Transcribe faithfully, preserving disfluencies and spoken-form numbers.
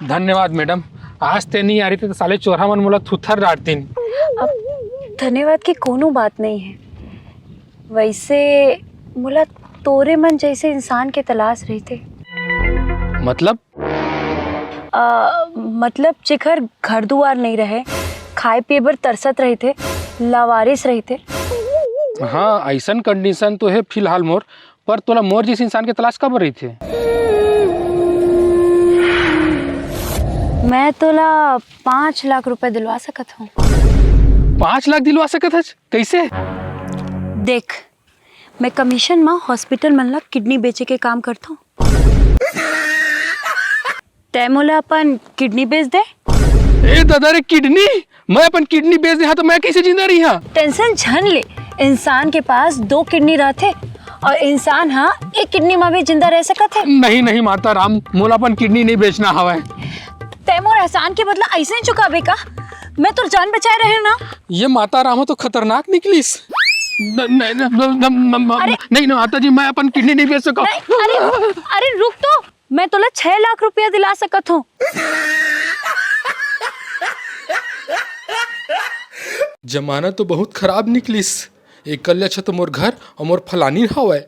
धन्यवाद मैडम, आज ते नहीं आ रही थी तो साले चोरहा मन मोला थुथर डांटतिन। अब धन्यवाद की कोनो बात नहीं है। वैसे मोला तोरे मन जैसे इंसान के तलाश रहिथे। मतलब? आ, मतलब जेकर घर दुआर नहीं रहे, खाए पिए बर तरसत रहिथे, लावारिस रहिथे। हाँ, ऐसन कंडीशन तो है फिलहाल मोर, पर तोला मोर जैसे इंसान के तलाश काबर रहिथे? मैं तोला पाँच लाख रुपए दिलवा सकत हूँ। पाँच लाख दिलवा सकत हच? कैसे? देख, मैं कमीशन म हॉस्पिटल मन ला किडनी बेचे के काम करथों। तै मोला अपन किडनी बेच दे। ए दादा रे, किडनी? मैं अपन किडनी बेच दे हाँ तो मैं कैसे जिंदा रही हाँ? टेंशन झन ले, इंसान के पास दो किडनी रहथे और इंसान हा एक किडनी में भी जिंदा रह सकत है। नहीं नहीं माता राम, मोला अपन किडनी नहीं बेचना हवय। तै मोर एहसान के बदला ऐसे ही चुकाबे का? मैं तोर जान बचाए रहे ना। ये माता राम तो खतरनाक निकलिस। न- नहीं न- न- न- न- अरे! नहीं ना माता जी, मैं अपन किडनी नहीं बेच सका। नहीं, अरे, अरे रुक तो, मैं तोला छह लाख रुपया दिला सकत हूँ। जमाना तो बहुत खराब निकलिस। एकल्ले अच्छा तो मोर घर और मोर फलानी हवय।